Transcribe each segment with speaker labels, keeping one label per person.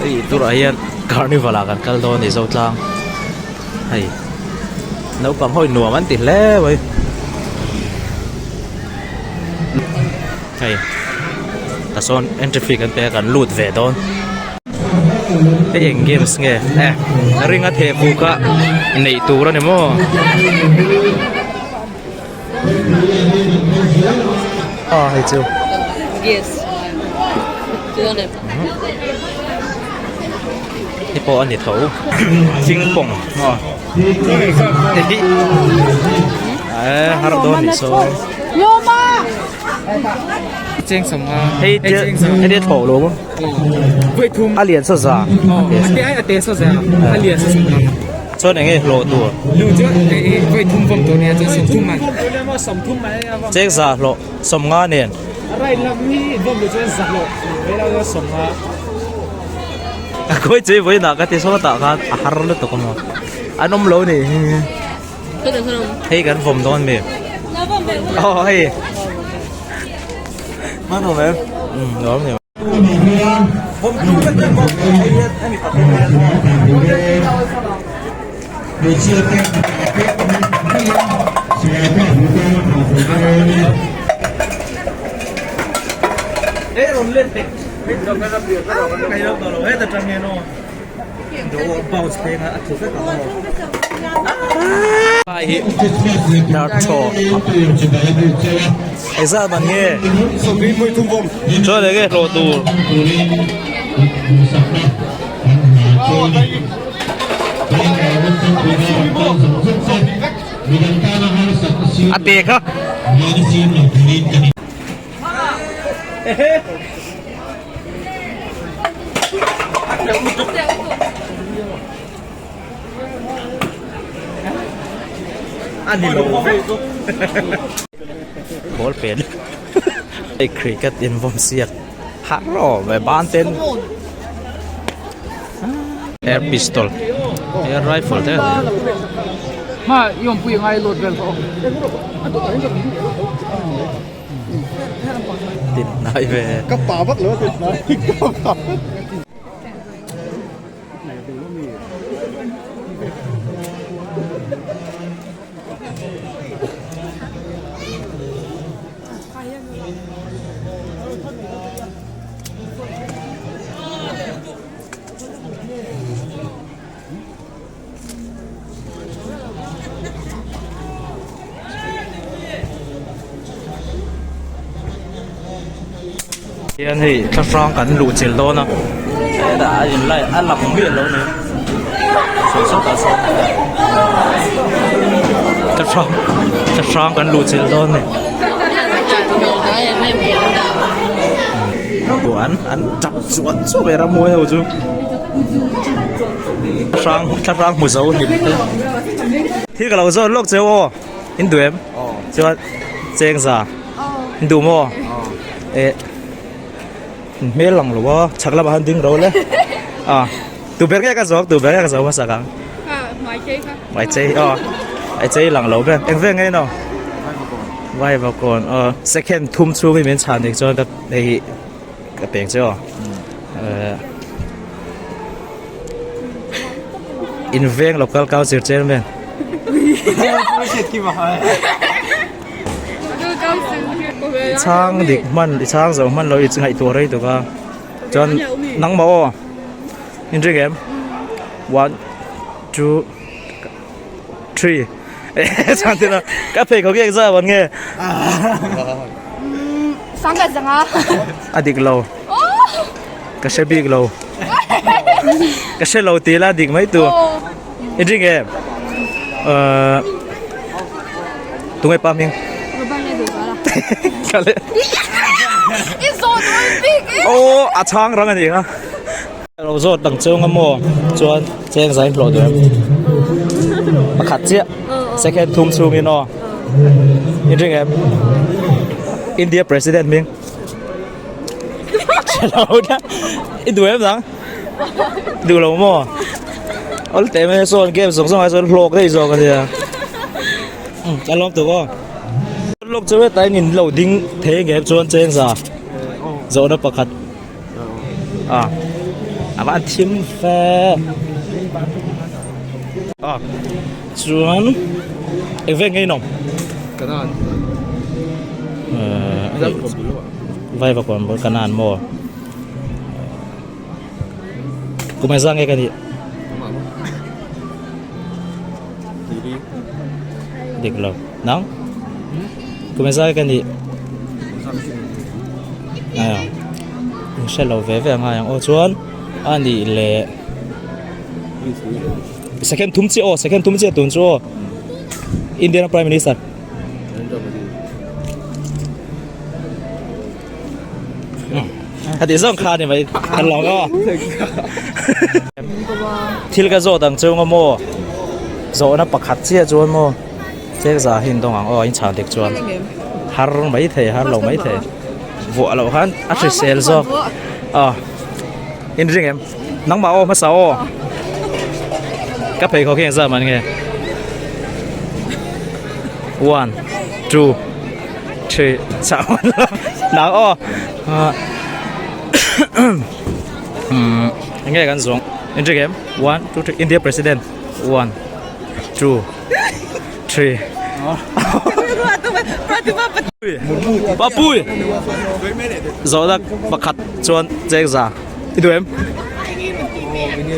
Speaker 1: Hei turah hian carnival ah kan kal dawn a ni Zotlang hei naupang ho in nuam an ti hle mai hei tah sawn entry fee kan pe a kan lut ve dawn hei eng games nge eh ring a theh fuh kha neih tur a ni maw. A hei chu hei pawh a ni tho thing pawng maw eh har dawn ni saw hei hei te thlawh lo maw a lian saw za
Speaker 2: a lian saw za.
Speaker 1: Chuan enge hlawh tur? Cheng za hlawh 50 nen. A khawi chui vawiinah ka ti sawtah khan a har lutuk a maw? An awm lo ni hi. Hei kan vawm dawn mi. Aw hei. Hman awm em? Umm nuam ni. Engzat man nge chuan enge hlawh tur a te kha. A ni lo ball pen hei cricket in vawm siak har rawh e ban ten air pistol air rifle te tin hnai ve.
Speaker 2: Ka pa vak lo a tin hnai ka pa.
Speaker 1: Hian hei thlahrang kan luh chilh dawn a hetah a in lai a lang miah lo ni sawi sawtah sawn thlahrang thlahrang kan luh chilh dawn a ni an an tap chuan chuan a ramhuai ho chu. Hrang thla hrang hmu zo hlim te thil ka lo zawt lawk cheu aw in duh em chuan cheng za in duh maw eh in hmel lang lo a chhak lamah khan ding ro le a tu ber nge ka zawk tu ber nge ka zawk hmasa ang mai chei aw mai chei lang lo ber eng vel nge no vai va kawn aw second thum chhung in min chhan dik chuan ka hei hi Ka peng che aw. In veng local council chairman. I chhang dik hman i chhang zo hman lo i ngaihtuah rei tuk a. Chuan nangmah aw. In ring em? One, two, three. Chhan tina ka phei kho nge za ban nge.
Speaker 3: Sangka zanga.
Speaker 1: A dik lo. Ka hre bik lo. Ka hre lo ti la dik mai tu. I ring em? Uh, tunge pa hming? Ka le.
Speaker 3: I zawt ui bik.
Speaker 1: Oh, a chhang rang ani kha. Lo zawt dang chung a maw chuan cheng zain hlawh duh em pakhat chiah second thum chhungin aw in ring em India president hming hre lo na i duh em nang duh lo maw awl teh mai sawn game zawng zawng ah sawn hlawk daih zawk ania a lawm tuk aw lawk chu hetah in lo ding thei ang em chuan cheng za zawhna pakhat. A. A van thim fe. A chuan eng veng nge inawm?
Speaker 2: Kanan.
Speaker 1: Vai va kuan bul kanan maw? Kum engzah nge ka nih? Dik lo. Nang? Kum engzah nge ka nih? Aia. In hre lo ve ve angai ang aw chuan a nih leh second thum chiah aw second thum chiah tun chu aw Indian Prime Minister Heti zawng kha ni mai kan lo aw. Thil ka zawt ang chunga maw zawhna pakhat chiah chuan maw chek za hi in dawng ang aw in chhan dik chuan har mai thei har lo mai thei vuah loh khan a hrisel zawk aw in ring em nangmah aw hmasa aw ka pheikhawk hi engzah man nge one two three chah man lo nang aw umm enge kan zawng in ring em one two three India president one two three Papui zawhna pakhat chuan cheng za i duh em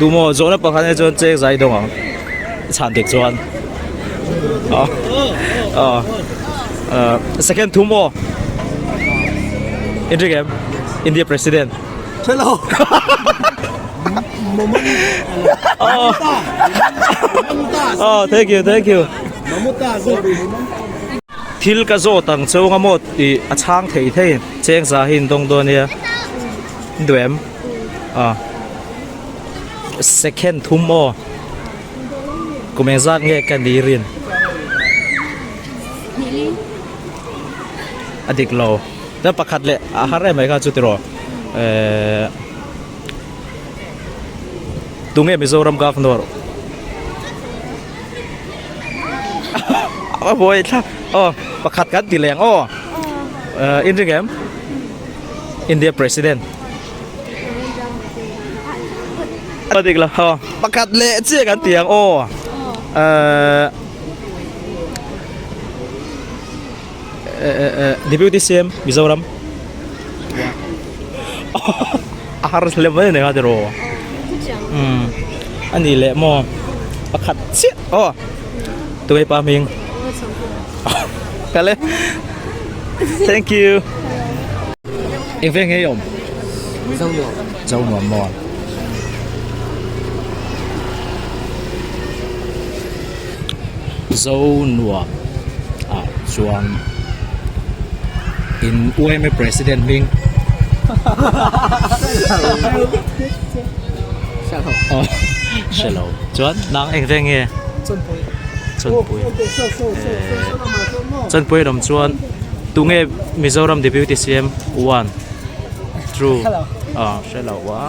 Speaker 1: duh maw zawhna pakhat ah chuan cheng za i dawng ang chhan dik chuan aw aw second thum aw in ring em India president
Speaker 2: Hello
Speaker 1: oh oh thank you thank you thil ka zawt ang chunga maw tih a chhang thei thei cheng za hi in dawng dawn nia duh em ah second thum aw kum engzat nge ka ni rin a dik lo chuan pakhat leh a har em mai kha chu tiraw ehh tunge Mizoram governor a buai thlak aw pakhat kan ti leng aw ehh in ring em India president a dik lo aw pakhat leh chiah kan ti ang aw ehh Deputy CM Mizoram a har hle mai a ni kha tiraw umm a nih leh maw pakhat chiah aw tunge pa hming kal e thank you eng veng nge i awm Zonuam maw. Zonuam ah chuan in UMA president hming aw hre lo chuan nang eng veng nge Chawnpui Chawnpui lam chuan tunge Mizoram Deputy CM one two aw hre lo a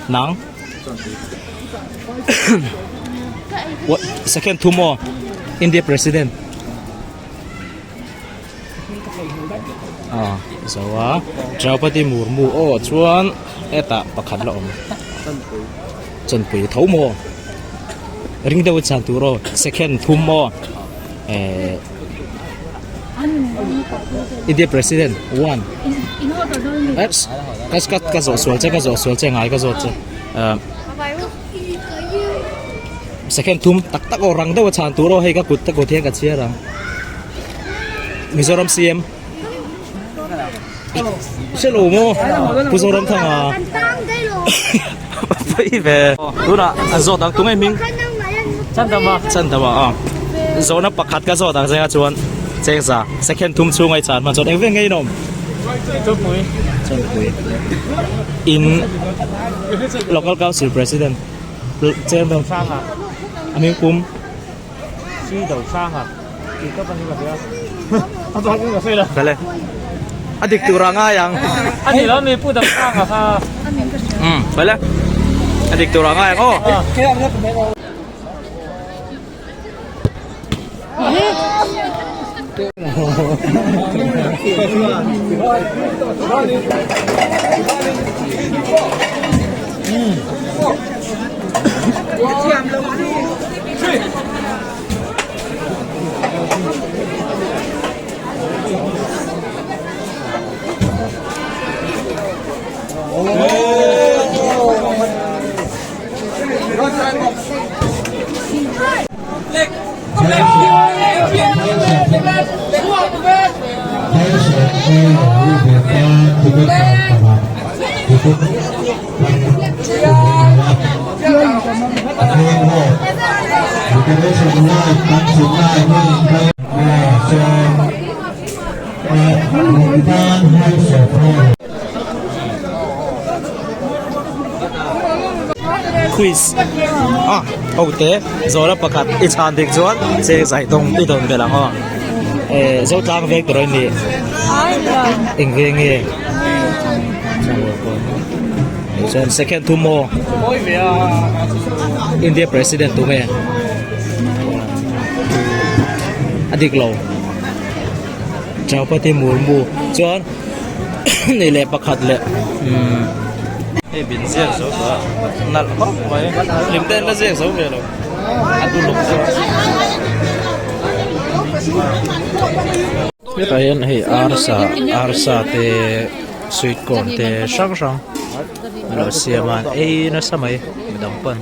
Speaker 1: nang. What second two more India president ah zo a Draupadi Murmu aw chuan hetah pakhat la awm chanpui tho maw ring deuh chan tur aw second thum maw eh India president one ka ka ka zawh sual che ka zawh sual che ngai ka zawt che ah second thum tak tak aw rang deuh a chhan tur aw hei ka kut ka kut hian ka chhiar ang Mizoram CM hre lo maw Pu Zoramthanga pawi ve tunah an zawt ang tunge hming Chandama Chandama a zawhna pakhat ka zawt ang zenga chuan chengza second thum chhunga i chan hman chuan eng veng nge in awm Chawnpui Chawnpui in local council president chairman a hming pum
Speaker 2: Si do sang a tih ka pan ka hria a bak in ka sawi lo
Speaker 1: Kale a dik tur a ngai ang
Speaker 2: a ni lo mi pu dam sang a kha
Speaker 1: um kale a dik tur a ngai ang aw Quiz ah ho te zawhna pakhat i chhan dik chuan cheng zai dawng i dawn belh ang aw eh Zotlang veng tur a ni eng veng nge chuan second thu maw India president tu nge a dik lo Draupadi Murmu chuan ni leh pakhat leh umm hei bin ziak zo tawh a nalh khawp mai hlim te an la ziak zo ve lo a du lawk zawk hetah hian hei arsa arsa te sweet corn te hrang hrang a lo siam a ei nasa mai midang pawn.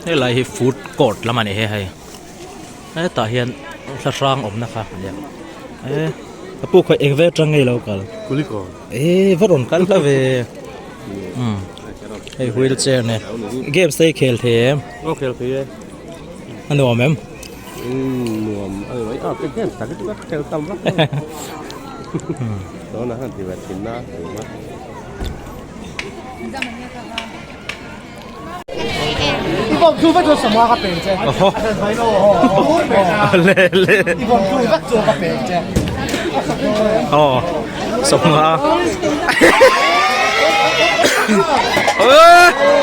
Speaker 1: Helai hi food court lam a ni he hei hetah hian thla hrang awmna kha a nia e ka pu khawi eng ve atang nge ilo kal e va rawn kal hla ve umm hei wheel chair nen games te hi khel thei em a nuam em.
Speaker 4: Nuam a ni mai a ka game tak chu ka khel tam vak lo tunah khan ti ve thin a tuna.
Speaker 1: Aw sawmnga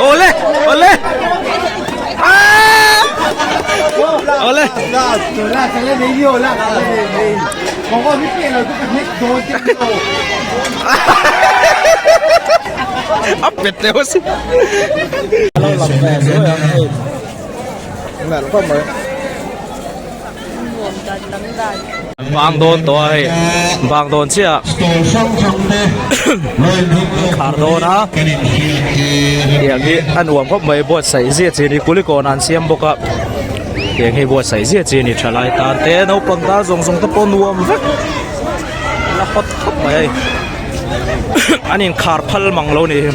Speaker 1: awle awle awle a pet teuh asin Bang dawn tawh a hei bang dawn chiah khar dawn a tiang hi a nuam khawp mai buatsaih zia chi a ni kulikawn an siam bawk a tiang hi buatsaih zia chi a ni thalai tan te naupang tan zawng zawng te pawh nuam vek la hot khawp mai a hei an inkhar phal mang lo a ni hi.